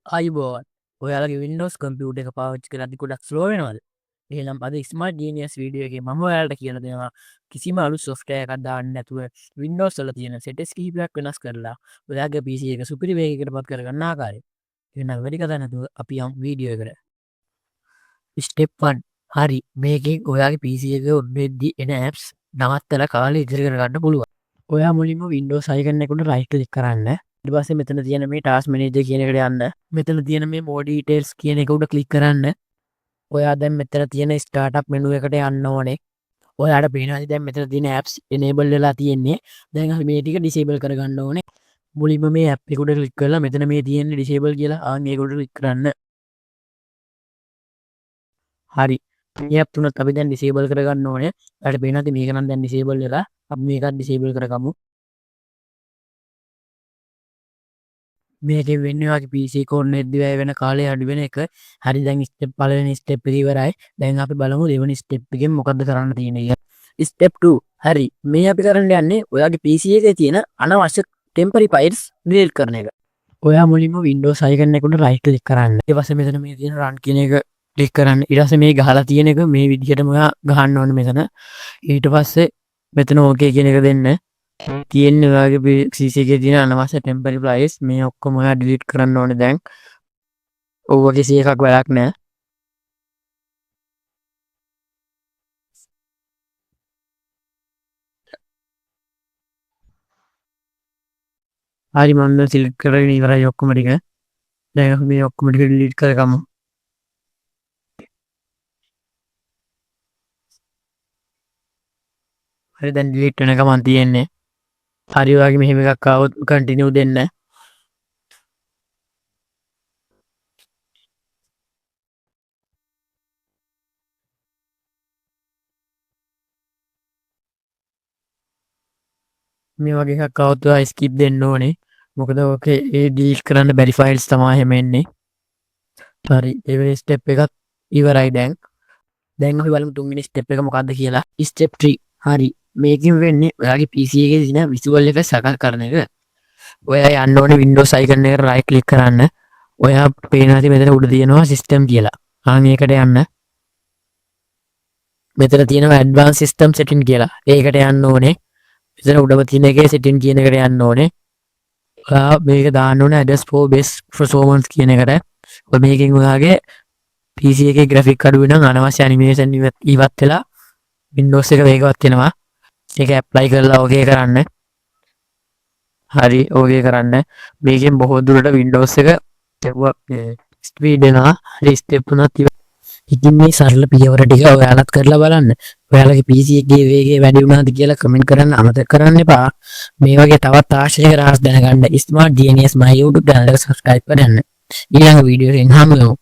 ආයුබෝවන්. ඔයාලගේ Windows computer එක පාවිච්චි කරද්දි ගොඩක් ස්ලෝ වෙනවද? එහෙනම් අද Smart Genius video එකේ මම ඔයාලට කියලා දෙනවා කිසිම අලුත් සොෆ්ට්වෙයාර් එකක් දාන්න නැතුව Windows වල තියෙන සෙටින්ග්ස් කිහිපයක් වෙනස් කරලා ඔයාගේ PC එක සුපිරි වේගයකට පත් කරගන්න ආකාරය. එහෙනම් වැඩි කතා නැතුව අපි යමු වීඩියෝ එකට. ස්ටෙප් 1. හරි, මේකෙන් ඔයාගේ PC එක ඔන් වෙද්දි එන ඇප්ස් නවත්තලා කාලය ඉතිරි කරගන්න පුළුවන්. ඔයා මුලින්ම Windows icon එක උඩ right click කරන්න. ඊට පස්සේ මෙතන තියෙන මේ ටාස්ක් මැනේජර් කියන එකට යන්න. මෙතන තියෙන මේ more details කියන එක උඩ ක්ලික් කරන්න. ඔයා දැන් මෙතන තියෙන ස්ටාර්ට්අප් මෙනු එකට යන්න ඕනේ. ඔයාට පේනවා ඇති දැන් මෙතන තියෙන ඇප්ස් එනේබල් වෙලා තියෙන්නේ. දැන් අපි මේ ටික ඩිසේබල් කරගන්න ඕනේ. මුලින්ම මේ ඇප් එක උඩ ක්ලික් කරලා මෙතන මේ තියෙන්නේ ඩිසේබල් කියලා. ආන් ඒක උඩ ක්ලික් කරන්න. හරි. මේ ඇප් තුනත් අපි දැන් ඩිසේබල් කරගන්න ඕනේ. ඔයාලට පේනවා ඇති මේක නම් දැන් ඩිසේබල් වෙලා. අපි මේකත් ඩිසේබල් කරගමු. මේකෙන් වෙන්නේ ඔයාගේ PC එක ඔන් වෙද්දි වැය වෙන කාලය අඩු වෙන එක. හරි, දැන් ස්ටෙප් පළවෙනි ස්ටෙප් එක ඉවරයි. දැන් අපි බලමු දෙවෙනි ස්ටෙප් එකෙන් මොකද්ද කරන්න තියෙන්නේ කියලා. ස්ටෙප් 2. හරි, මේ අපි කරන්න යන්නේ ඔයාගේ PC එකේ තියෙන අනවශ්‍ය ටෙම්පරරි ෆයිල්ස් ඩිලීට් කරන එක. ඔයා මුලින්ම Windows icon එක උඩ රයිට් ක්ලික් කරන්න. ඊට පස්සේ මෙතන මේ තියෙන රන් කියන එක ක්ලික් කරන්න. ඊට පස්සේ මේ ගහලා තියෙන එක මේ විදිහටම ඔයා ගහන්න ඕනේ මෙතන. ඊට පස්සේ මෙතන ඕකේ කියන එක දෙන්න. තියෙන්නේ ඔයාගේ PC එකේ තියෙන අනවශ්‍ය ටෙම්පරරි ෆයිල්ස් මේ ඔක්කොම ඔයා ඩිලීට් කරන්න ඕනේ දැන්. ඔව්, කිසි එකක් වැඩක් නෑ. හරි, මම දැන් සිලෙක්ට් කරගෙන ඉවරයි ඔක්කොම ටික. දැන් අපි මේ ඔක්කොම ටික ඩිලීට් කරගමු. හරි, දැන් ඩිලීට් වෙන ගමන් තියෙන්නේ. හරි, ඔයාගේ මෙහෙම එකක් ආවොත් කන්ටිනියු දෙන්න. මේ වගේ එකක් ආවොත් ඔයා ස්කිප් දෙන්න ඕනේ. මොකද ඔකේ ඒ ඩිලීට් කරන්න බැරි ෆයිල්ස් තමයි එහෙම එන්නේ. හරි, දෙවෙනි ස්ටෙප් එකත් ඉවරයි දැන්. දැන් අපි බලමු තුන්වෙනි ස්ටෙප් එක මොකද්ද කියලා. ස්ටෙප් 3. හරි, මේකෙන් වෙන්නේ ඔයාගේ PC එකේ තියෙන විසුවල් එක සකස් කරන එක. ඔයා යන්න ඕනේ Windows icon එකට right click කරන්න. ඔයා පේනවා ඇති මෙතන උඩ තියෙනවා සිස්ටම් කියලා. ආන් ඒකට යන්න. මෙතන තියෙනවා ඇඩ්වාන්ස් සිස්ටම් සෙටින් කියලා. ඒකට යන්න ඕනේ. මෙතන උඩම තියෙන එකේ සෙටින් කියන එකට යන්න ඕනේ. ඔයා මේක දාන්න ඕනේ adjust for best performance කියන එකට. ඔය මේකෙන් ඔයාගේ PC එකේ ග්‍රැෆික් අඩු වෙනම් අනවශ්‍ය ඇනිමේෂන් ඉවත් වෙලා Windows එක වේගවත් වෙනවා. ඒක ඇප්ලයි කරලා ඕකේ කරන්න. හරි, ඕකේ කරන්න. මේකෙන් බොහෝ දුරට Windows එක ස්පීඩ් වෙනවා. හරි, ස්ටෙප් තුනක් ඉවරයි. ඉතින් මේ සරල පියවර ටික ඔයාලත් කරලා බලන්න. ඔයාලගේ PC එකේ වේගය වැඩි වුණාද කියලා කමෙන්ට් කරන්න අමතක කරන්න එපා. මේ වගේ තවත් ආශ්චර්යකර රහස් දැනගන්න Smart Genius my YouTube channel එක subscribe කරන්න. ඊළඟ වීඩියෝ එකෙන් හමු වෙමු.